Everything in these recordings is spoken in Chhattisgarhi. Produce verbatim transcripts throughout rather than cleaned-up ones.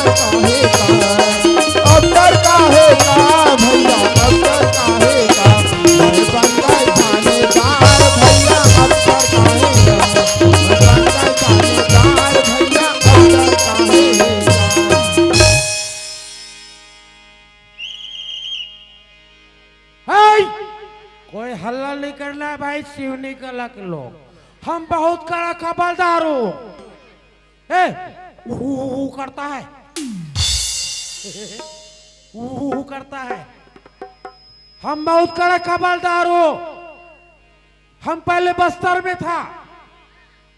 काहे का, अब कर काहे का भैया, अब कर काहे का, मैं बन गए थानेदार भैया, अब कर काहे का, मैं बन गए थानेदार भैया, अब कर काहे का। हे, कोई हल्ला नहीं करना है भाई, सिवनी कला के लोग। हम बहुत कड़ा खबरदार हो। ए, ऊ, ऊ, ऊ करता है। ऊ, ऊ, ऊ करता है। हम बहुत कड़ा खबरदार हो। हम पहले बस्तर में था।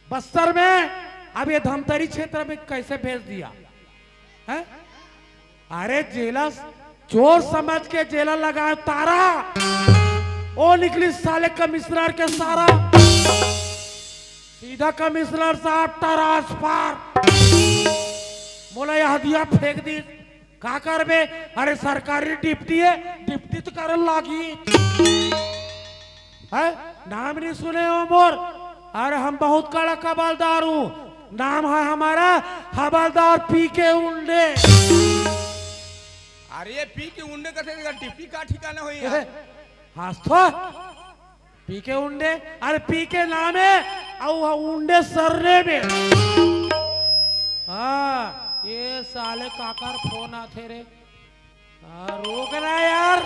बस्तर में, अब ये धमतरी क्षेत्र में कैसे भेज दिया? हैं? अरे जेलस, चोर समझ के जेला लगाए तारा, ओ निकली साले कमिश्नर के सारा। सीधा कमिश्नर साहब ट्रांसफर। बोला यह दिया फेंक दी, का करबे? अरे सरकारी डिप्टी है, डिप्टी तो करन लागी। है, नाम नहीं सुने हो मोर? अरे हम बहुत कड़ा कबालदार हूँ। नाम है हमारा हवलदार पी के उंडे। अरे पी के उंडे करते टिप्पी का ठिकाना होई यार। हंस तो। पी के उंडे, अरे पी के नाम है, अउ उंडे सरने में। हाँ, ये साले काकर फोन आथे रे। हाँ, रोक ना यार।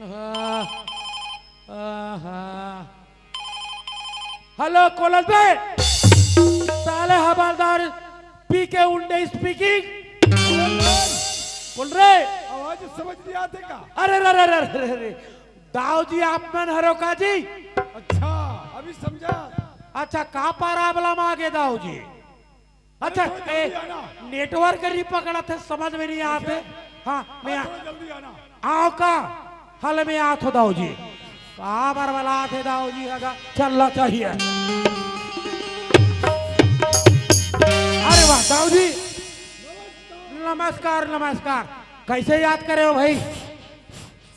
हाँ, हाँ। हेलो, कोलस भाई। साले हवलदार पी के उंडे स्पीकिंग। कौन रे? आवाज समझ नहीं आते का? अरे रे रे रे रे रे। दाऊ जी, आप मन हरो का जी? अच्छा, अभी समझा। अच्छा, का प्रॉब्लम आ गया दाऊ जी? अच्छा, अरे, थोड़ा ए, जल्दी आना। नेटवर्क नहीं पकड़ा थे, समझ में नहीं आते। हाँ, मैं अरे, आ-, थोड़ा जल्दी आना। आओ का? हल में आ थो दाऊ जी। का बरबला थे दाऊ जी, अगर चलना चाहिए। अरे वाह, दाऊ जी। नमस्कार, नमस्कार। कैसे याद करे हो भाई?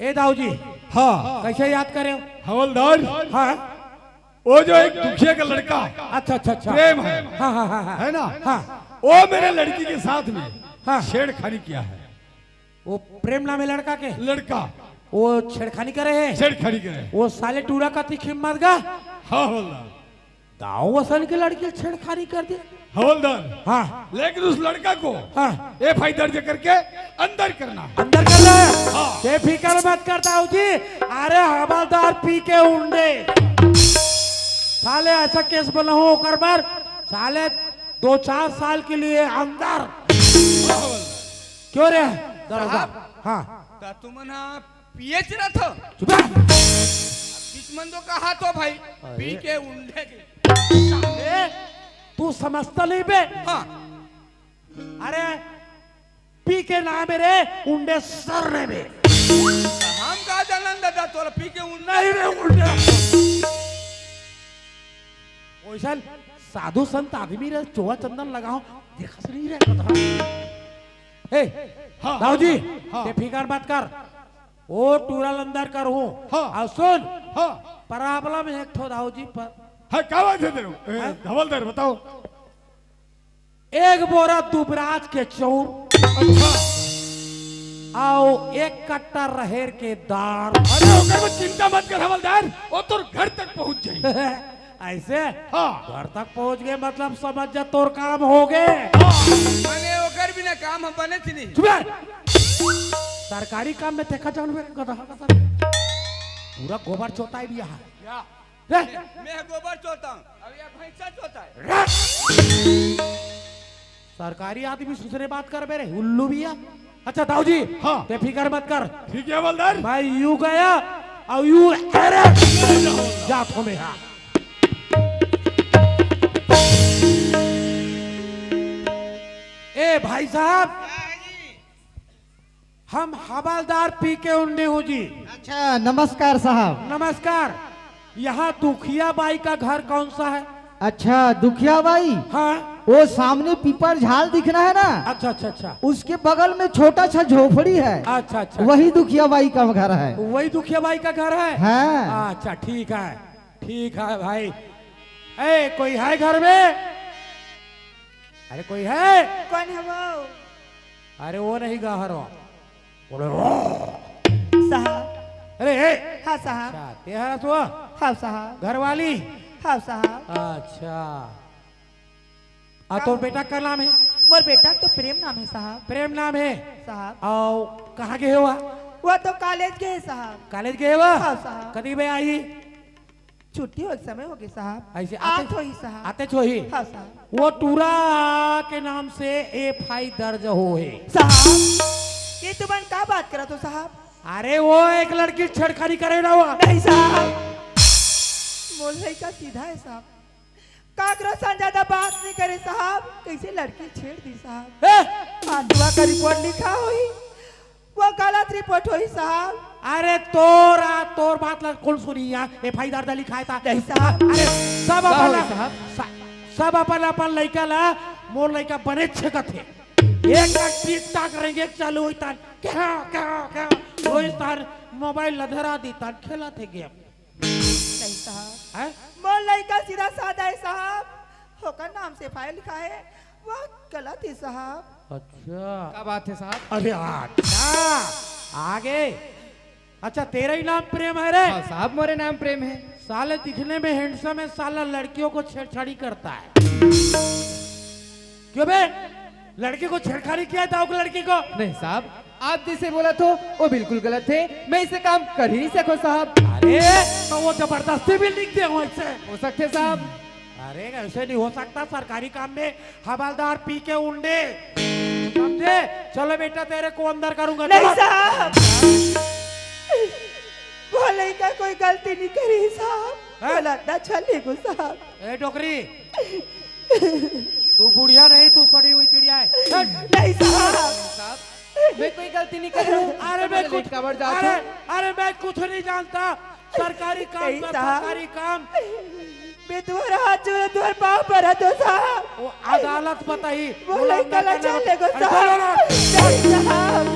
ए दाऊ जी। हाँ। कैसे याद करे हो? हवलदार। हाँ। वो जो एक दुखिया का लड़का अच्छा, अच्छा, अच्छा। प्रेम है। हाँ, हाँ, हाँ, हाँ। है ना? हाँ। वो मेरे लड़की के साथ में हाँ। छेड़खानी किया है। वो प्रेम नाम है लड़का के? लड़का। वो छेड़खानी करे है? छेड़खानी करे। वो साले टूरा का तीखी मत गा। हाँ, हवलदार। दाऊ असन के लड़की छेड़खानी कर दे। हवलदार। हाँ। लेकिन उस लड़का को हाँ। एफ आई आर दर्ज करके अंदर करना है। अंदर कर ले। हाँ। बेफिक्र मत कर दाऊ जी। अरे हवलदार पी के उंडे। साले ऐसा केस बना हो ओकर बर, साले दो चार साल के लिए अंदर। क्यों रे दरोगा? साहब। हाँ। त तुमन ह पियेच रथ। चुप रह। बीच मन तो कहा तो भाई, अरे। पी के उंडे के। ए, तू समझता नहीं बे? हाँ। अरे, पी के नाम है रे, उंडे सर रे बे। हम का जानन दादा, तोला पी के उंडे। नहीं रे, उंडे। ओइसन साधु संत आदमी रे, चोवा चंदन लगाओ, देखस नहीं रे, कतरा। ए, हाँ, दाऊ जी, हाँ। ते फिकर मत कर। ओ टूरा ल अंदर करहूं। हाँ। अउ सुन, हाँ। प्रॉब्लम हे एक ठो दाऊ जी पर। हाँ, का बात हे तेरे? ए, हाँ? हवलदार, बताओ। एक बोरा दुबराज के चौर। अच्छा। अउ एक कट्टा रहेर के दार। अरे, ओकर में चिंता मत कर हवलदार, वो तोर घर तक पहुंच जाई। ऐसे? हाँ। घर तक पहुंच गए, मतलब समझ जा, तोर काम हो गए। हाँ। माने ओकर बिना काम हम बने थी नहीं। चुप रह। सरकारी काम में देखा जान मेरे गधा का सर। पूरा गोबर चोताई दिया है। या। रे। मैं गोबर चोता हूँ, अब ये भैंसा चोता है। रे। सरकारी आदमी से दूसरे बात कर मेरे, उल्लू भैया। अच्छा, दाऊ जी, हाँ। ते फिकर मत कर। ठीक है, हवलदार। मैं यू गया, अउ यू अरे जात हो मैं, हाँ। ए भाई साहब, हम हवलदार पी के उंडे हूँ जी। अच्छा, नमस्कार साहब। नमस्कार। यहाँ दुखिया बाई का घर कौन सा है? अच्छा, दुखिया बाई? हाँ। वो सामने पीपर झाल दिखना है ना? अच्छा, अच्छा, अच्छा। उसके बगल में छोटा सा झोपड़ी है। अच्छा, अच्छा। वही दुखिया बाई का घर है। वही दुखिया बाई का घर है? हाँ। अच्छा, ठीक है, ठीक है भाई। ए, कोई है घर में? अरे कोई है? कोन हे वो? अरे वो नहीं गा हरव। बोले, "ओ।" साहब। अरे, ए! हाँ साहब। अच्छा, ते हरस वो? हाँ साहब। घरवाली? हाँ साहब। अच्छा। अउ तोर बेटा का नाम हे? मोर बेटा तो प्रेम नाम हे साहब। प्रेम नाम हे? साहब। अउ कहाँ गे हे वो? वो तो कॉलेज गे हे साहब। कॉलेज गे हे वो? हाँ साहब। कदी बे आही? छुट्टी होय के समय होगे साहब। अइसे आत आते होही साहब। आतेच होही। हाँ साहब। वो टूरा के नाम से एफ आई आर दर्ज होहे। साहब, ये तुमन का बात करत हो साहब? अरे वो एक लड़की छेड़खानी करे ना हुआ। नहीं साहब, मोर लइका सीधा हे साहब, काकरो संग ज्यादा बात नहीं करे साहब। कइसे लड़की छेड़ दिस साहब? ए! आंसुआ का रिपोर्ट लिखा होही, वो गलत रिपोर्ट होही साहब। अरे तोर, तोर बात ला कोन सुनही? एफ आई आर दर्ज लिखाय ता। नहीं साहब। अरे सब का अपन होही ला, साहब? स-, सब अपन अपन लइका ला मोर लइका बने छेकत हे। एक बार टिक टाक रेंगे चालू होही तहान, क्या, क्या, क्या, होही तहान मोबाइल ला धरा दिही तहान खेलत हे गेम। नहीं साहब। हैं? मोर लइका सीधा साधा हे साहब, ओकर नाम से एफ आई आर लिखा हे, वो गलत हे साहब। अच्छा। का बात हे साहब? अरे अच्छा, आगे। अच्छा, तेरा ही नाम प्रेम है रे? हाँ साहब, मोरे नाम प्रेम हे। साले दिखने में हैंडसम है, साला लड़कियों को छेड़छाड़ी करता है। क्यों बे? लड़की को छेड़खानी किया था, उस लड़की को? नहीं साहब, आप जइसे बोलत हो, वो बिल्कुल गलत हे। मैं अइसे काम कर ही नहीं सकूं साहब। अरे, तो वो जबरदस्ती भी लिख दे हो अइसे? हो सकथे साहब। अरे, अइसे नहीं हो सकता, सरकारी काम में हवलदार पी के उंडे, समझे? चलो बेटा, तेरे को अंदर करूंगा, नहीं चलो। साहब, वो लइका कोई गलती नहीं करे साहब, हैं? गलत ना छले को साहब। ए डोकरी, तू बुढ़िया नहीं, तू सड़ी हुई चिड़िया है। हट। नहीं साहब। साहब, मैं कोई गलती नहीं कर रहा हूँ। अरे मैं कुछ, अरे, अरे मैं कुछ नहीं जानता। सरकारी काम नहीं कर, साहब। सरकारी काम। मैं तुम्हारा हाथ जोड़, तुम्हारे पाँव पर हाथ दो साहब। वो अदालत बताही। वो लड़का लचा लेगो साहब। नहीं साहब।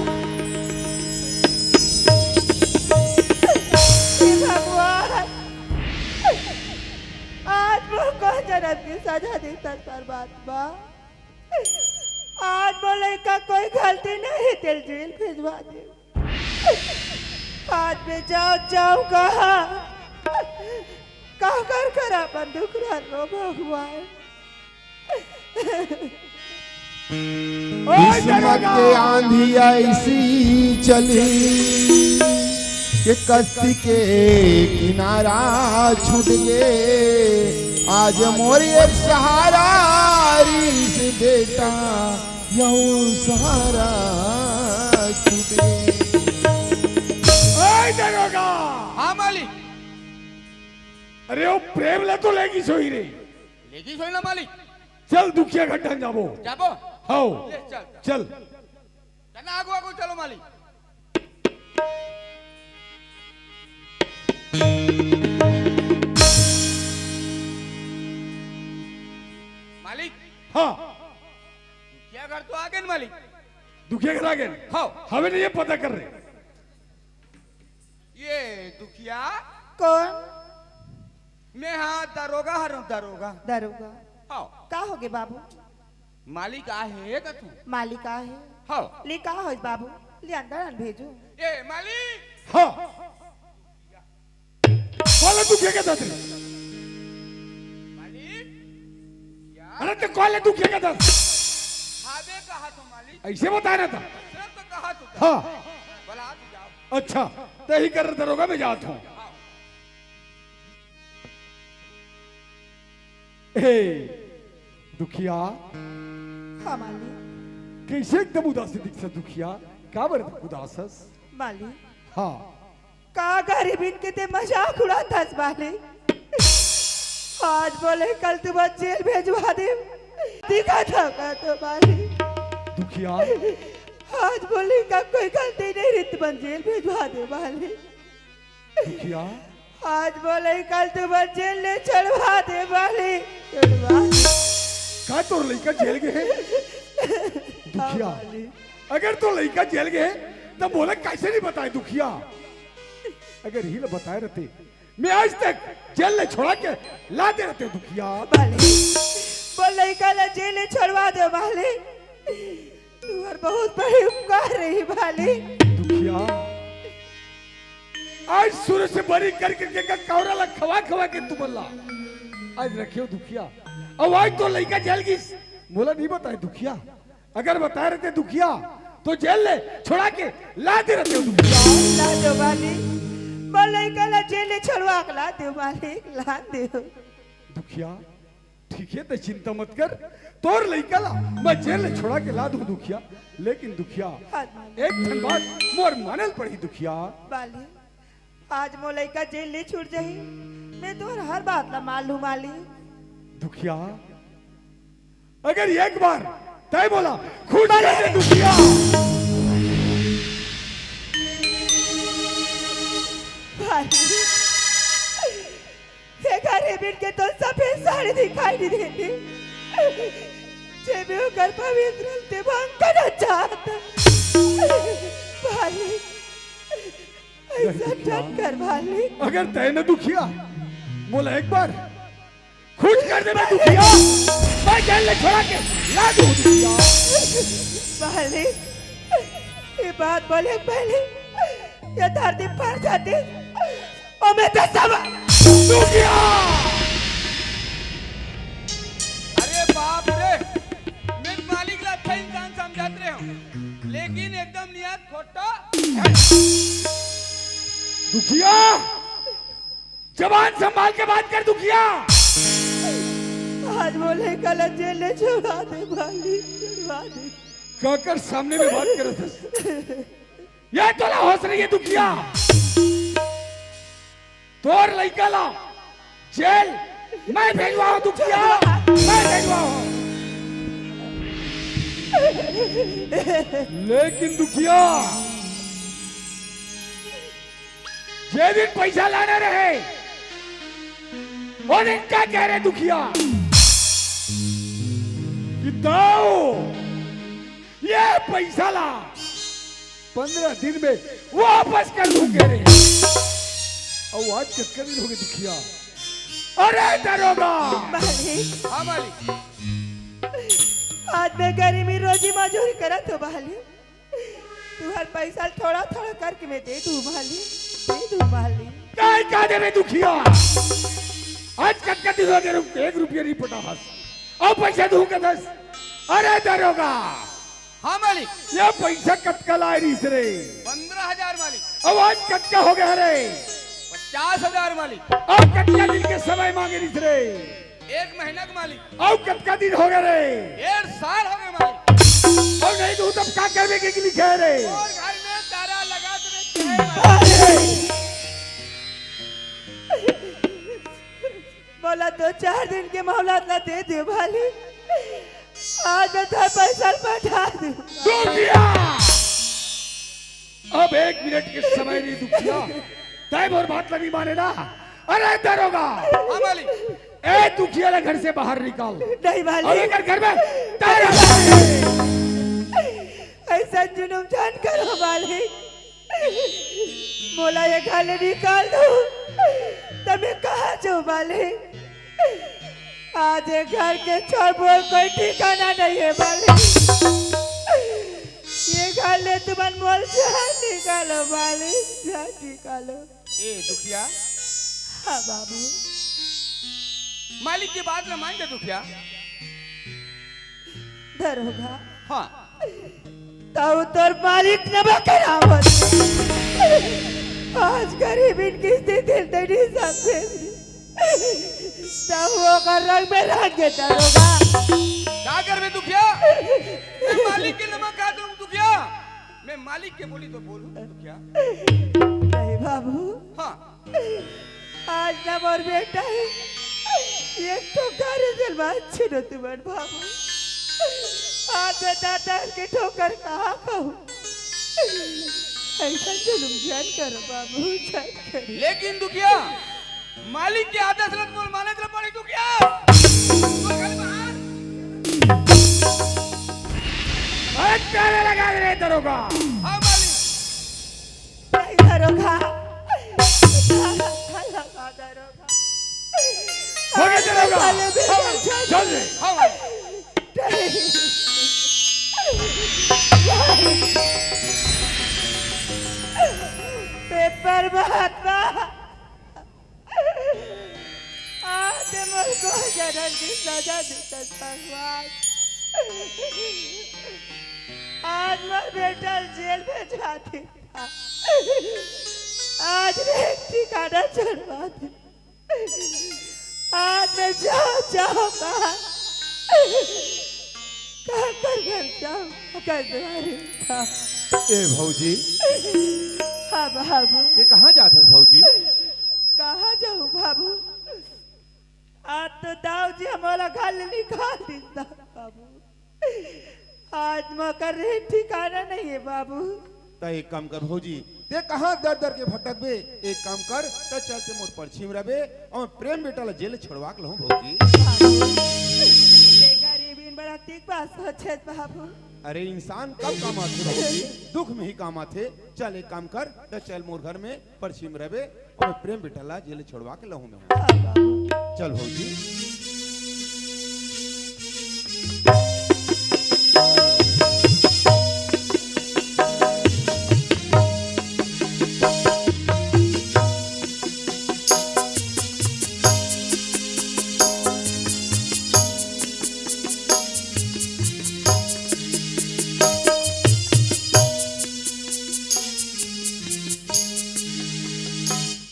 हे भगवान, आज वो कौन जन्म की सजा देता परमात्मा? आज मोर लइका कोई गलती नहीं, तेला जेल भेजवा दे। आज मैं जाऊं, जाऊं कहाँ? काकर करा अपन दुख रो भगवान। किस्मत के आंधी ऐसी चली कि कश्ती के किनारा छूट गे। आज मोर एक सहारा रिहिस बेटा, यहू सहारा छूट गे। ओए दरोगा! हाँ मालिक। अरे वो प्रेम ला तो लेगिस होही रे। लेगिस होही ना मालिक। चल दुखिया घर डहन जाबो। जाबो? हव। ले चल। चल। चल ना, आगू आगू चलो मालिक। मालिक। हाँ। दुखिया घर तो आ गेन मालिक। दुखिया घर आ गेन? हव। हमें नहीं ये पता कर रहे। ये दुखिया? कौन? मैं हाँ दरोगा हरंव, दरोगा। दरोगा। हव। का होगे बाबू? मालिक आहे का तू? मालिक आहे। हव। ले का होइस बाबू? ले अंदर अन भेजो। ए मालिक। हाँ। कोन ला दुखिया कहत हस? मालिक। अरे तो कोन ला दुखिया कहत हस? हाबे कहा तो मालिक। अइसे बताय ना था। सिर्फ तो कहा तो था। हाँ। बोला तू जाओ। अच्छा, तहीं कर दरोगा, मैं जात हंव। ए, दुखिया। हाँ, मालिक। कइसे एकदम उदास दिखत हस दुखिया? काबर उदास हस? मालिक। हाँ। का गरीबन के ते मजाक उड़ात हस मालिक? आज बोले कल तुमन जेल भेजवा देव। दिखा था का तो मालिक? दुखिया। आज बोले का कोई गलती नहीं रही, तुमन जेल भेजवा देव मालिक। दुखिया। आज बोले कल तुमन जेल ले चढ़वा देव मालिक, चढ़वा देव। का तोर लइका जेल गे हे? दुखिया। हाँ, मालिक। अगर तोर लइका जेल गे हे, त मोला कइसे नहीं बताय दुखिया? अगर इही ला बताय रहते, मैं आज तक जेल ले छोड़ा के ला दे रहते दुखिया। मालिक, वो लइका ला जेल ले छोड़वा दे मालिक। तुम्हार बहुत बड़े उपकार रही मालिक। दुखिया, आज शुरू से बरी कर करके का कौरा ला खवा खवा के तुमन ला आज रखे हो दुखिया। अब आज तो लइका जेल गिस, मोला नहीं बताए दुखिया। अगर बताए रहते दुखिया तो जेल ले छोड़ा के ला दे रहते हो दुखिया। ला दो मालिक, वो लइका ला जेल ले छोड़वा के ला दो मालिक, ला दो। दुखिया, ठीक है, ते चिंता मत कर, तोर लइका ला मैं जेल ले छोड़ा के ला दूं दुखिया। लेकिन दुखिया, हाँ मालिक। एक ठन बात मोर मानल पड़ही दुखिया। मालिक, आज मोर लइका जेल ले छूट जाही, मैं तोर हर बात ला मान लूं मालिक। दुखिया, अगर एक बार तय बोला खुश कर दे दुखिया। मालिक, ये गरीबन के तो सफेद साड़ी दिखाई नहीं देती, जे भी ओकर पवित्र ते भंग करना चाहता। मालिक, ऐसा ठन कर मालिक। अगर तय न दुखिया, बोला एक बार खुश कर दे मैं दुखिया, मैं जेल ले छोड़ा के ला दूं दुखिया। मालिक, ये बात बोले पहले ये धरती पर जाते, और मैं तो सब दुखिया। अरे बाप रे, मैं मालिक ला अच्छा इंसान समझत रहे हूँ, लेकिन एकदम नियत खोटा। दुखिया, जबान संभाल के बात कर दुखिया। आज वो लइका ला जेल ले छुड़वा दे मालिक, छुड़वा दे। काकर सामने में बात करत हस? ये तोला होश नहीं है दुखिया। तोर लइका ला जेल मैं भेजवाओ दुखिया, मैं भेजवाओ। लेकिन दुखिया, जे दिन पैसा लाने रहे, वो दिन का कह रहे दुखिया कि दाऊ, ये पैसा ला पंद्रह दिन में वापस कर दूंगे रे। और आज कतका दिन हो गए दुखिया? अरे दरोगा, मालिक, हाँ मालिक। आज मैं गरीबी रोजी मजूरी करत हो मालिक, तुम्हार पैसा थोड़ा थोड़ा करके मैं दे दूं मालिक, दे दूं मालिक। काय का देवे दुखिया? आज कतका दिन हो गए, एक रुपया नहीं पटा हस, अब पैसा दूं का दस। अरे दरोगा, हाँ मालिक। ये पैसा कतका लाए रहिस रे? पंद्रह हजार मालिक। अब आज कतका हो गया रे? पचास हजार मालिक। अब कतका दिन के समय मांगे रहिस रे? एक महीना के मालिक। अब कतका दिन हो गया रे? डेढ़ साल हो गए मालिक। अब नहीं दूं तब का करवे के लिखे रे? और घर में तारा लगा तो मैं क्या मालिक? बोला दो चार दिन के मोहलत ला दे दे मालिक, आज मैं थार पैसा पठा दूं। दुखिया, अब एक मिनट के समय नहीं दुखिया, तय मोर बात ला नहीं माने ना। अरे दरोगा, हाँ मालिक। ए दुखिया ला घर से बाहर निकाल। नहीं और मालिक, अगर घर में ताला ऐसा जुलुम जान करो मालिक, मोला ये घर ले निकाल दो, तब मैं कहाँ जाऊँ मालिक? आज ये घर के छोड़ मोर कोई ठिकाना नहीं है मालिक। ये घर ले तुमन मोर जान निकालो मालिक, जान निकालो। ए दुखिया, हाँ बाबू। मालिक की बात ना मान दे दुखिया। दरोगा, हाँ। तब तोर मालिक न बकरावत। आज गरीबन की स्थिति तेरी समझे। तब वो कर रंग में रंग के दरोगा। का करबे दुखिया? मैं मालिक के नमक खा दूं दुखिया। मैं मालिक के बोली तो बोलूं दुखिया। नहीं बाबू, हाँ। आज ना मोर बेटा है, एक ठोकर दिल में अच्छे न तुमन बाबू। आज मैं दादा के ठोकर कहाँ खाऊं? ऐसा जुलुम जान करो बाबू, जान करो। लेकिन दुखिया, मालिक के आदेश रत मोर माने ला पड़ी दुखिया। तो घर बाहर। अरे ताला लगा दे रे दरोगा। हाँ मालिक। नहीं दरोगा, दरोगा, दरोगा। हो गया दरोगा। साले बेटा। चल रे। हाँ। हे परमात्मा, आज मोर को जन्म की सजा देथस भगवान। आज मोर बेटा जेल भेजवा दे, आज रे ठिकाना छोड़वा दे। आज मैं जाओ, जाओ बाहर। काकर घर जाओ, काकर दुआरे जाओ। ए भौजी। हाँ बाबू। ये कहाँ जात हस भौजी? कहाँ जाऊँ बाबू? आज तो दाऊ जी हमला घर ले निकाल दिस बाबू। आज मोकर रहे ठिकाना नहीं है बाबू। त एक काम कर भौजी, ते कहाँ दर दर के भटकबे? एक काम कर, त चल ते मोर परछी म रबे अउ प्रेम बेटा ला जेल छोड़वा के लहूँ भौजी। बाबू, ते गरीबी म बड़ा तीख बात सोचत बाबू। अरे इंसान कब काम आथे भौजी? दुख में ही काम आथे। चल एक काम कर, त चल मोर घर में परछी म रबे अउ प्रेम बेटा ला जेल छोड़वा के लहूँ मैं। हाँ बाबू। चल भौजी।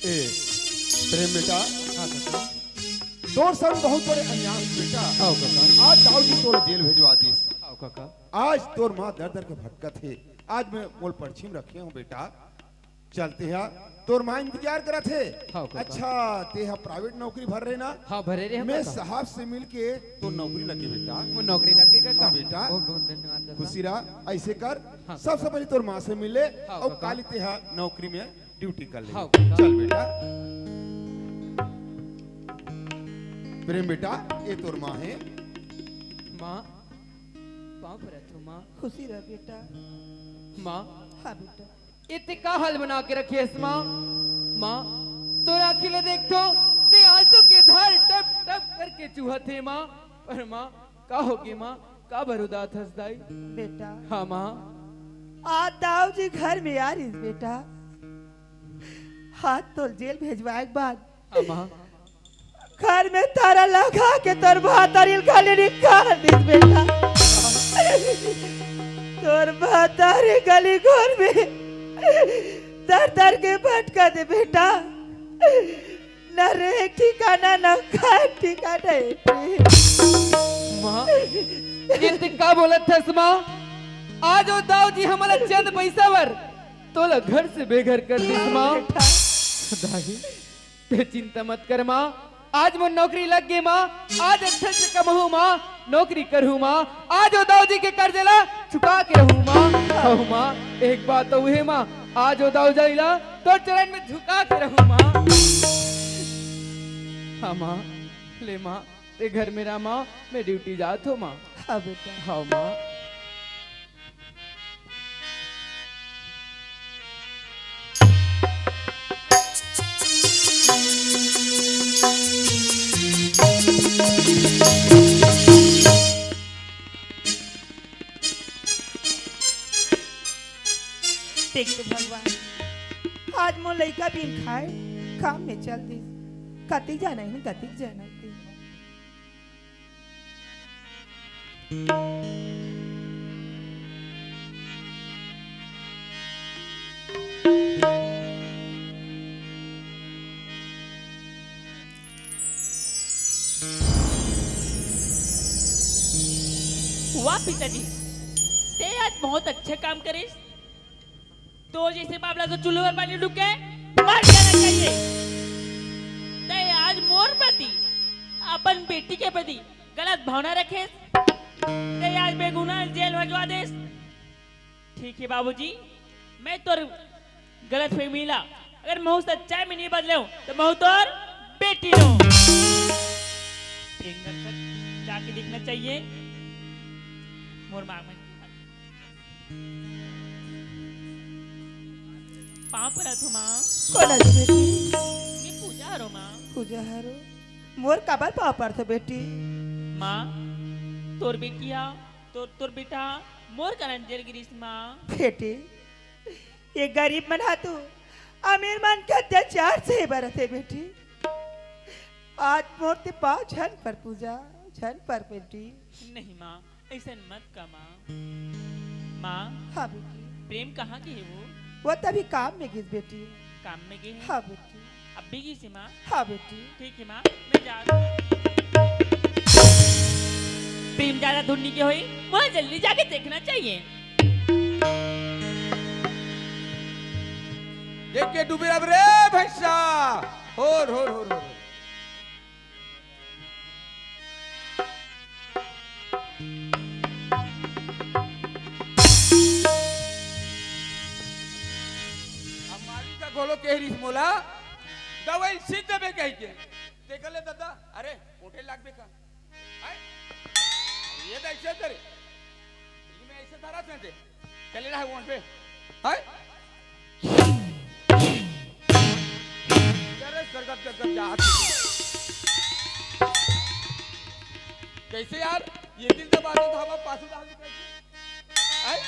ए, प्रेम बेटा, हाँ काका। तोर संग बहुत बड़े अन्याय होइस बेटा। हाँ काका। आज दाऊ जी तोला जेल भेजवा दिस। हाँ काका। आज तोर माँ दर दर के भटकत हे, आज मैं मोला परछी म रखे हँव बेटा। चल ते हा, तोर माँ इंतजार करत हे। हाँ काका। अच्छा, ते हा प्राइवेट नौकरी भरे रहे ना? हाँ, भरे रहे हँव मैं काका। साहब से मिल के तोर नौकरी लगे बेटा। मोर नौकरी लगे काका। हाँ बेटा। बहुत बहुत धन्यवाद काका। खुशी रह, अइसे कर, हाँ सबसे काका। पहले तोर माँ से मिल ले हाँ अउ काका। काली ते हा नौकरी में ड्यूटी कर ले। हाँ काका। चल बेटा। प्रेम बेटा, ये तोर माँ हे। माँ, पाँव परत हँव माँ। खुशी रह बेटा। माँ। हाँ बेटा। ए ते का हाल बना के रखे हस माँ? माँ, तोर आँखी ला देखथँव, ते आँसू के धार टप टप करके चुहत हे माँ। पर माँ, का होगे माँ? काबर उदास हस दाई? बेटा। हाँ माँ। आज दाऊ जी घर में आ रहिस बेटा। आज तोला जेल भेजवाए के बाद हाँ माँ। घर में ताला लगा के तोर महतारी ला घर ले निकाल दिस बेटा। तोर महतारी गली घोर में दर दर के भटकत हे बेटा। न रहे ठिकाना, न खाए ठिकाना हे रे। माँ, ये ते का बोलत हस माँ? आज ओ दाऊ जी हमला चंद पइसा बर तोला घर से बेघर कर दिस माँ। बेटा। दाई, ते चिंता मत कर माँ, आज मोर नौकरी लग गे माँ, आज अच्छा से कमहूँ माँ, नौकरी करहूँ माँ, आज ओ दाऊ जी के कर्जा ला चुका के रहूँ माँ। हव माँ, एक बात अउ हे माँ, आज ओ दाऊ जी ला तोर चरण में झुका के रहूँ माँ। हाँ माँ, ले माँ, ते घर में रह माँ, मैं ड्यूटी जात हँव माँ। हाँ बेटा। हव माँ। देख तो भगवान, आज मोर लइका बिन खाए काम में चल दिस। कतिक जाना हे, कतिक जाना हे। वाह पिताजी, ते आज बहुत अच्छा काम करिस। तोर जइसे बाबला तो चूल्हा बर पानी डूब के मर जाना चाहिए। ते आज मोर प्रति, अपन बेटी के प्रति गलत भावना रखेस। ते आज बेगुनाह जेल भजवा देस। ठीक हे बाबूजी, मैं तोर गलतफहमी ला, अगर महूँ सच्चाई में नहीं बदलेंव, त महूँ तोर बेटी नोहूँ। प्रेम दर्शक, जाके देखना चाहिए। मोर माँ मन पाँव परत हँव माँ। कोन अस बेटी? मैं पूजा हरों माँ। पूजा हरो? मोर काबर पाँव परथस बेटी? माँ, तोर बेटिया, तोर, तोर बेटा मोर करन जेल गिरिस माँ। बेटी, ये गरीब मन हा तो अमीर मन के अत्याचार से बरत हे बेटी। आज मोर ते पाँव झन पर पूजा, झन पर बेटी। नहीं माँ, अइसन मत का माँ। माँ, हाँ बेटी। प्रेम कहाँ गे हे वो? वो तो अभी काम में गिस बेटी। काम में गे हे? हाँ बेटी। अभी गिस हे माँ? हाँ बेटी। ठीक हे माँ, मैं जात हूँ। प्रेम ज्यादा दूर नइ गे होही, मोला जल्दी जाके देखना चाहिए। देख के डूबे अब रे भैंसा। होर, होर, होर, होर। अब मालिक का घोलो कह रही मोला, दवाई सीध देबे कह के। ते कर ले दादा, अरे, मोटे लागबे का? हाय? ये तो ऐसे तेरे। ये मैं ऐसे धरा थे। चले रहा है वहाँ पे। हाय? अरे गरगट, गरगट जा। कैसे यार? ये दिल दबा दे धावा पासू डाल दे कैसे? हाय?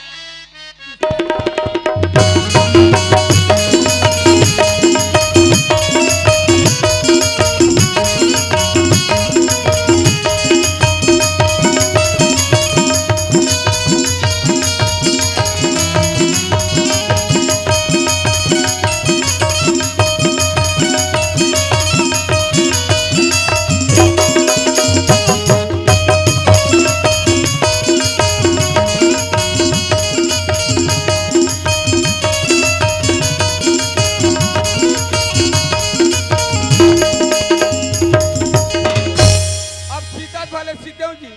अब सीता भले सीतेव जी,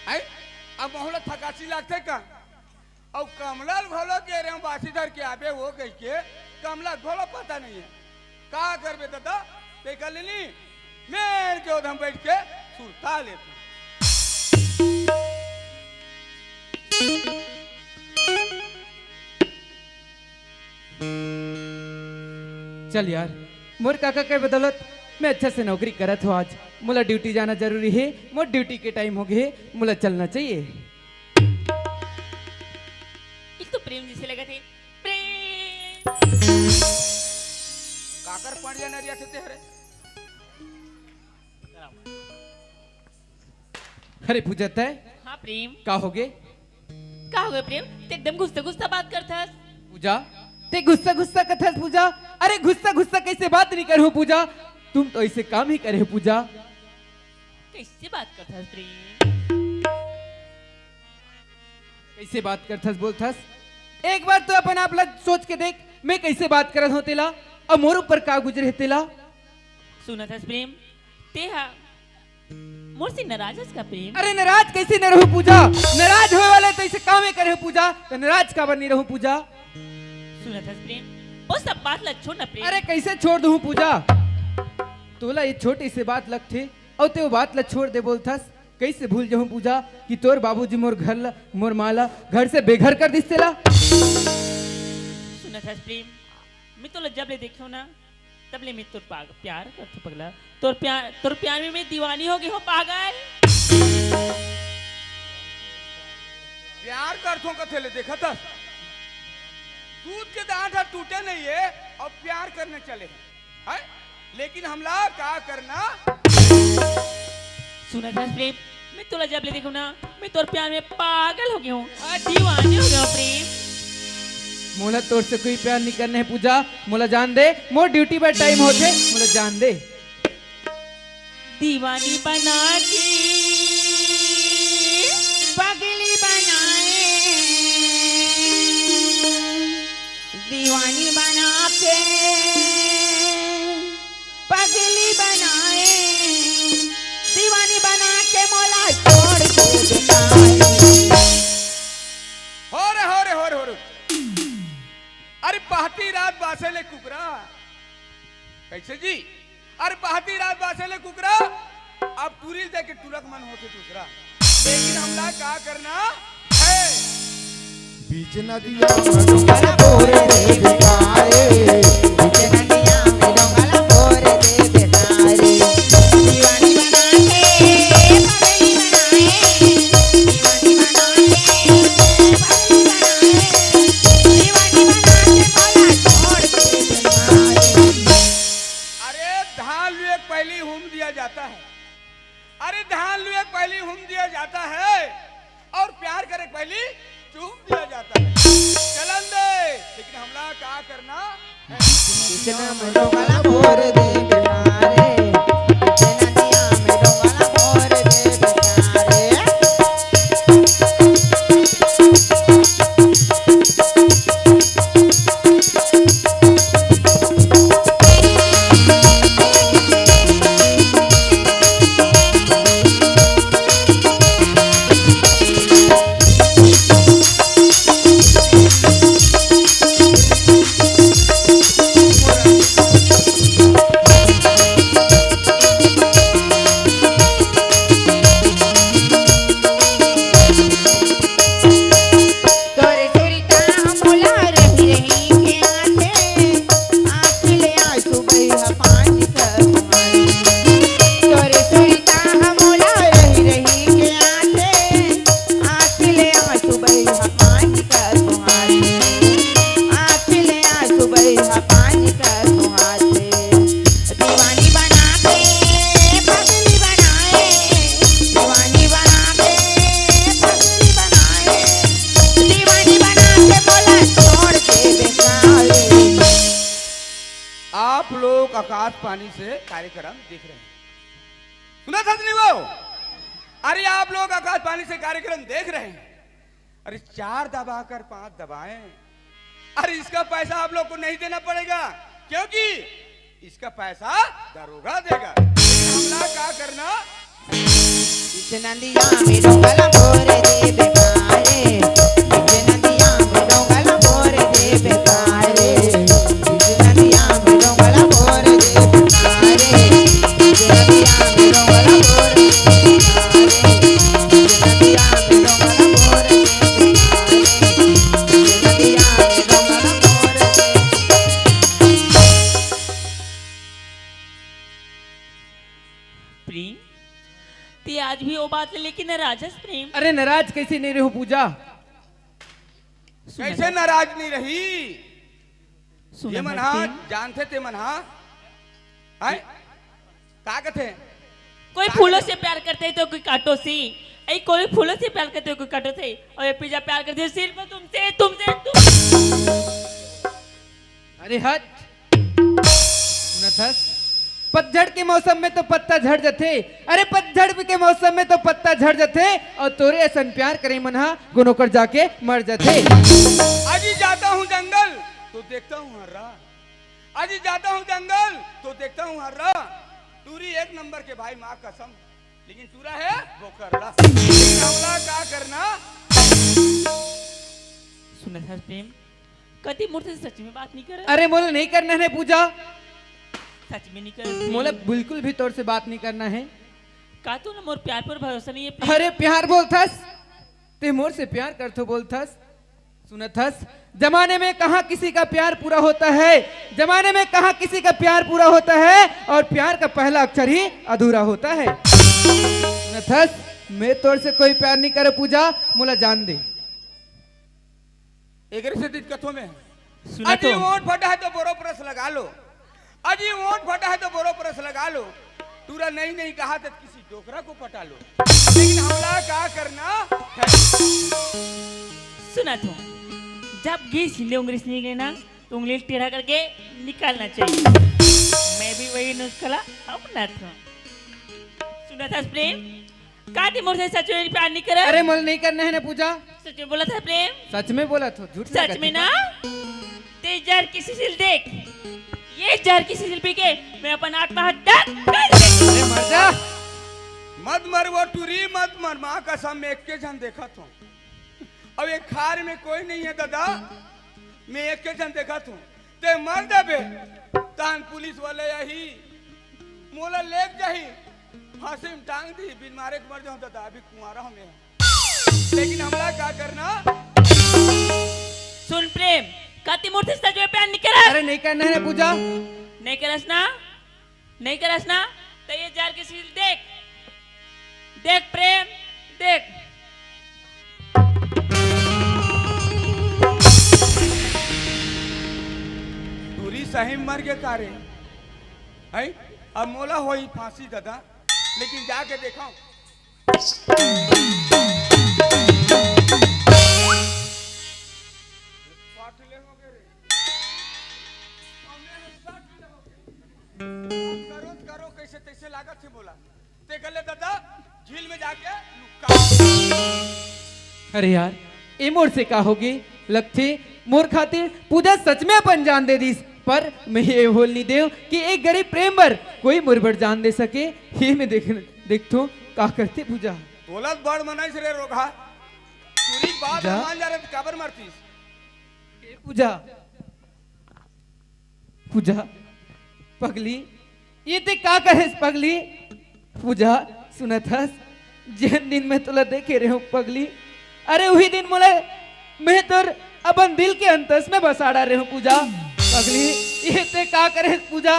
हैं? अब मोहला थकासी लागथे का? अउ कमला ल घलो के रे बासी धर के आबे वो कहिके, कमला ल घलो पता नहीं है। का करबे दादा? ते कर लेनी, मेड़ के ओधम बैठ के सुरता लेते। चल यार, मोर काका के बदौलत मैं अच्छा से नौकरी करत हो आज। मोला ड्यूटी जाना जरूरी है, मोर ड्यूटी के टाइम हो गए, मोला चलना चाहिए। एक तो प्रेम जैसे लगा थे, प्रेम। काकर पड़िया नरिया थे हरे। अरे पूजा, तय हाँ प्रेम। का होगे? का होगे प्रेम? ते एकदम गुस्सा गुस्सा बात करथस। पूजा, ते गुस्सा गुस्सा कथस पूजा। अरे गुस्सा गुस्सा कैसे बात नहीं करूँ पूजा, तुम तो ऐसे काम ही करे हो पूजा। कैसे बात करथस प्रेम? कैसे बात करथस बोलथस? एक बार तो अपन आप ला सोच के देख, मैं कैसे बात करत हूँ तेला, अब मोर ऊपर का गुजरे हे तेला। सुनत हस प्रेम, ते हा मोर से नाराज हस का प्रेम? अरे नाराज कैसे न रहूं पूजा, नाराज होए वाला तो ऐसे कामे करे हो पूजा, तो नाराज काबर नहीं रहूं पूजा? सुनत हस प्रेम, वो सब बात ला छोड़ ना प्रेम। अरे कैसे छोड़ दूं पूजा, तोला ये छोटी सी बात लगथे और ते वो बात ला छोड़ दे बोलथस, कैसे भूल जाऊं पूजा कि तोर बाबूजी मोर घर ला, मोर माँ ला घर से बेघर कर दिस तेला। सुनत हस प्रेम, मैं तोला जब ले देखे हो ना, तब ले मैं तोर पाग-, प्यार करथों पगला। तोर प्यार, तोर प्यार में मैं दीवानी हो गई हूँ पागल। प्यार करथों कथे ले देखत हस? दूध के दांत ह टूटे नहीं है और प्यार करने चले हैं, हैं? लेकिन हमला का करना? सुनत हस प्रेम, मैं तोला जब ले देखूं ना, मैं तोर प्यार में पागल हो गया हूँ, आ, दीवाने हो गया हूँ प्रेम। मोला तोर से कोई प्यार नहीं करना है पूजा, मोला जान दे, मोर ड्यूटी बर टाइम होथे, मोला जान दे। दीवानी बना के पगली बनाए, दीवानी बना के पगली बनाए, दीवानी बना के मोला छोड़ के बताए। हो रे, हो रे, हो रे, हो रे। अरे पहती रात बासे ले कुकरा। कैसे जी? अरे पहती रात बासे ले कुकरा। अब टूरी ल देख के टुरक मन होथे दूसरा। लेकिन हमला का करना है? बीच नदिया में डोंगला बोर दे बेटा रे। बीच नदिया में डोंगला बोर दे बेटा रे। दीवानी बना के पगली बना का करना? कितना में डोंगला भोर दे बेटा रे, कितना दिया में डोंगला भोर दे बेटा रे। तोरे सुरता मोला रही रही के आथे, आँखी ले आँसू बही ह पानी कर तुम्हारी। तोरे सुरता मोला रही रही के आथे, आँखी ले आँसू बही ह पानी कर तुम्हारी। आँखी ले आँसू बही ह पानी कर तुम्हारी। दीवानी बना के पगली बनाए, दीवानी बना के पगली बनाए, दीवानी बना के बोला छोड़ दे बेकार। आप लोग आकाशवाणी से कार्यक्रम देख रहे हैं, सुना था नहीं वो? अरे, आप लोग आकाशवाणी से कार्यक्रम देख रहे हैं, अरे, चार दबाकर पांच दबाएं। अरे, इसका पैसा आप लोग को नहीं देना पड़ेगा, क्योंकि इसका पैसा दरोगा देगा। लेकिन हमला का करना? इस नदिया में डोंगला भोर दे बेकारे, इस नदिया में डोंगला भोर दे बेकारे, इस नदिया में डोंगला भोर दे बेकारे, इस नदिया में डोंगला भोर दे बेकारे। प्रेम, ते आज भी वो बात ले लेके नाराज हस प्रेम? अरे नाराज कैसे नहीं रहूं पूजा? सुन कैसे ना। नाराज नहीं रही? सुन ये ना मन हा प्रेम। जानथे ते मन हा? हैं? का कथे? कोई का फूलों कथे? से प्यार करते हैं तो कोई कांटों से। ऐ कोई फूलों से प्यार करते हो कोई कांटों से। और ये पिज्जा प्यार करते हो सिर्फ तुमसे, तुमसे, तुम। अरे हट। सुनत हस? पतझड़ के मौसम में तो पत्ता झड़ जथे। अरे पतझड़ के मौसम में तो पत्ता झड़ जथे। और तोरे असन प्यार करे मन हा गुन ओकर जाके मर जथे। अजी जाता हूँ जंगल तो देखता हूँ हर्रा। अजी जाता हूँ जंगल तो देखता हूँ हर्रा। टूरी एक नंबर के भाई माँ कसम, लेकिन टूरा है बोकरला। लेकिन हमला का करना? सुनत हस प्रेम, कति मोर से सच में बात नहीं करे? अरे मोला नहीं करना है पूजा। सच में नहीं करे? मोला बिल्कुल भी तोर से बात नहीं करना है। का तोला मोर प्यार पर भरोसा नहीं है प्रेम? अरे प्यार बोलथस, ते मोर से प्यार करथो बोलथस। सुनत हस, जमाने में कहाँ किसी का प्यार पूरा होता है, जमाने में कहाँ किसी का प्यार पूरा होता है, और प्यार का पहला अक्षर ही अधूरा होता है। सुनत हस, मैं तोर से कोई प्यार नहीं करे पूजा, मोला जान दे। एकरे से दिक्कत हो में। सुना अजी तो। वोट फटा है तो बोरो प्रेस लगा लो। अजी वोट फटा है तो बोरो प्रेस लगा लो। टूरा नहीं नहीं कहा तो किसी डोकरा को पटा लो। लेकिन हमला का करना है? सुना तो, जब घी छिले उंगली से निकले ना, तो उंगली टेढ़ा करके निकालना चाहिए। मैं भी वही नुस्खा ला अपनात हूँ। सुनत हस प्रेम, का ते मोर से सच में प्यार नहीं करे? अरे मोला नहीं करना है ना पूजा। सच में बोलत हस प्रेम? सच में बोलत हूँ, झूठ नहीं सच में कहती। ना? ते जहर की शीशिल देख, ये जहर की शीशिल पी के मैं अपन आत्महत्या कर लेती। अरे मर जा। मत मर वो टूरी, मत मर, माँ कसम मैं एक के झन देखत हूँ। अब ये खार में कोई नहीं है दादा, मैं एक के झन देखत हूँ। ते मर जाबे, तहन पुलिस वाले आही, मोला लेग जाही, फांसी में टांग दी, बिन मारे के मर जाऊं दादा, अभी कुंवारा हूं मैं। लेकिन हमला का करना? सुन प्रेम, का ते मोर से सच में प्यार नहीं करस? अरे नहीं करना है ना पूजा। नहीं करस ना? नहीं करस ना? तो ये जहर की शीशिल देख, देख प्रेम, देख। टूरी सही मर गे का रे? हैं? अब मोला होई फांसी दादा, लेकिन जाके देखा। फाटले हो गए रे। तइसे लागत हे मोला। तेकर ले ददा, झील में जाके लुका। अरे यार, ए मोर से का होगे? लगथे मोर खातिर पूजा सच में अपन जान दे दिस, पर मैं ये होल नहीं देव कि एक गरीब प्रेम बर कोई मोर बर जान दे सके। हे मैं देख, देखथों का करथे पूजा। तोला बड़ मनइस रे रोगहा। टूरी बात पूजा? मान जा रे, त काबर मरतीस? ए पूजा, पूजा, पगली, ये ते का कहेस पगली? पूजा, सुनत हस, जेन दिन मैं तोला देखे रेहेंव पगली, अरे उही दिन मोला, मैं तोर अपन दिल के अंतस में बसा डारे रेहेंव पूजा। पगली, ये ते का करेस पूजा?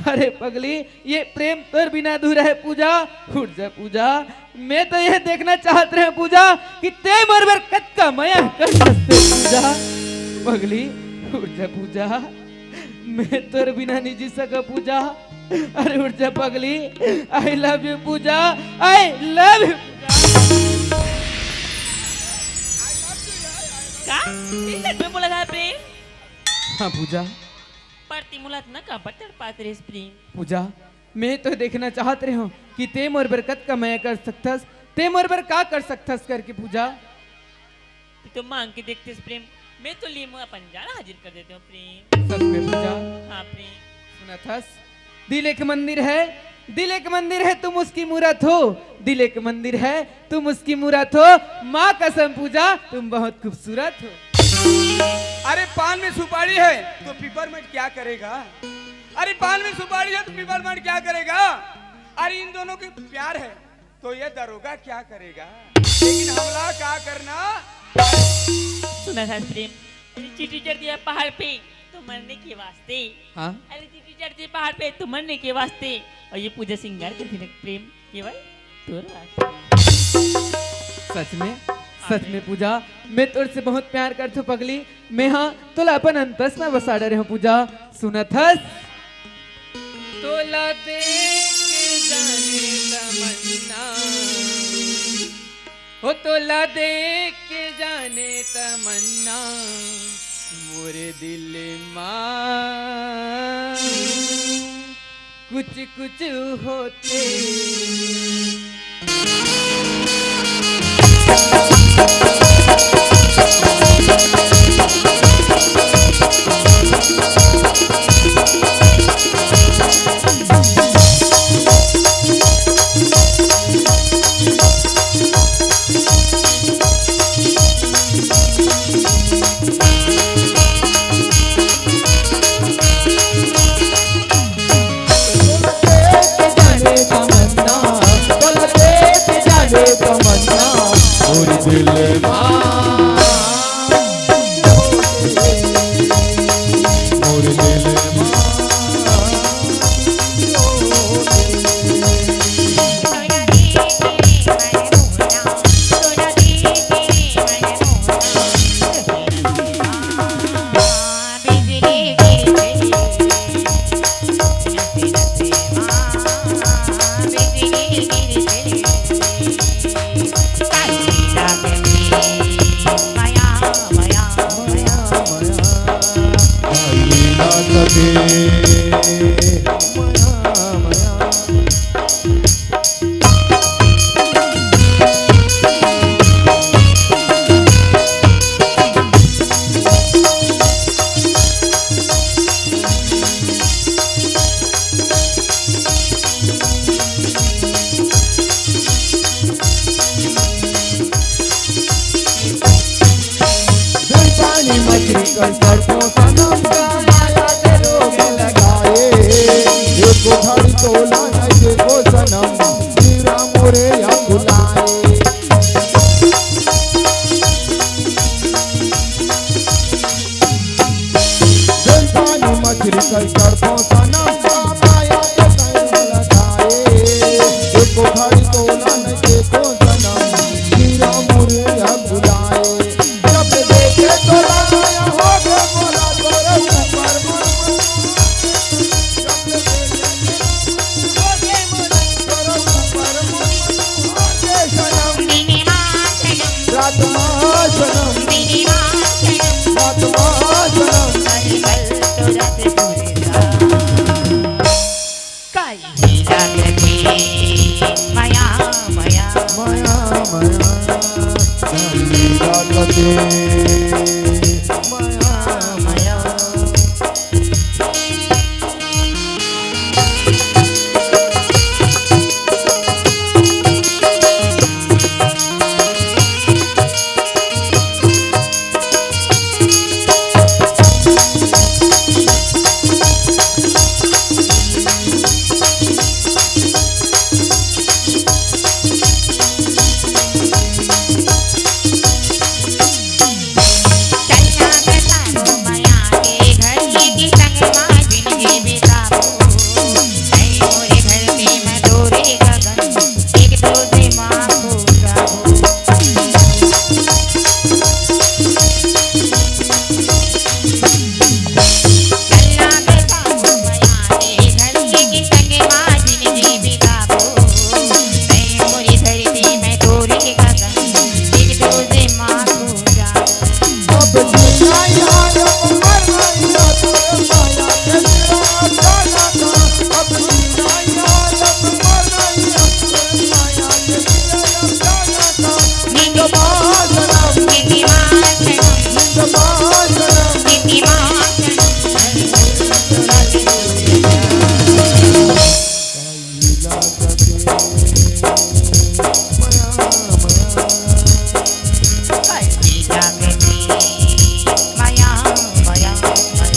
अरे पगली, ये प्रेम तोर बिना अधूरा हे पूजा। उठ जा पूजा, मैं तो ये देखना चाहत रेहेंव पूजा कि ते मोर बर कतका मया कर सकते पूजा। पगली, उठ जा पूजा, मैं तोर बिना नहीं जी सका पूजा। अरे उठ जा पगली, I love you Puja, I love you। का? इज्जत में बोला था प्रेम? हाँ पूजा। परती मुलात न का बटर पात रेस प्रेम। पूजा, मैं तो देखना चाहत रेहेंव कि ते मोर बर कतका मया कर सकथस, ते मोर बर का कर सकथस करके पूजा। तू तो मांग के देखतेस प्रेम, मैं तो लिए मुँह अपन जान हाजिर कर देते हूँ प्रेम। सच में पूजा। हाँ प्रेम। सुनत हस, दिल एक मंदिर है, दिल एक मंदिर है, तुम उसकी मूरत हो। दिल एक मंदिर है, तुम उसकी मूरत हो। माँ कसम पूजा, तुम बहुत खूबसूरत हो। अरे पान में सुपारी है तो पिपरमेंट क्या करेगा? अरे पान में सुपारी है तो पिपरमेंट क्या करेगा? अरे इन दोनों के प्यार है तो ये दरोगा क्या करेगा? लेकिन हमला का करना? सुना था प्रेम, अरे चींटी चढ़ती है पहाड़ पे तो मरने के वास्ते। हाँ? अरे चींटी चढ़ती है पहाड़ पे तो मरने के वास्ते। और ये पूजा सिंगार करती ना प्रेम, केवल तोर वास्ते। सच में, सच में पूजा, मैं तोर से बहुत प्यार करथों पगली। मैं हाँ तोला अपन अंतस में बसा डरे हूँ पूजा। सुनत हस? तोला देख के जाने तमन्ना, ओ तोला देख के जाने तमन्ना, मोरे दिल मा कुछ कुछ होथे।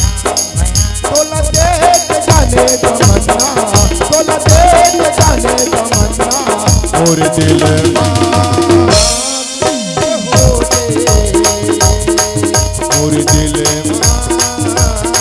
तोला देख जाने तमन्ना, तोला देख जाने तमन्ना, मोर दिल मा, मोर दिल मा।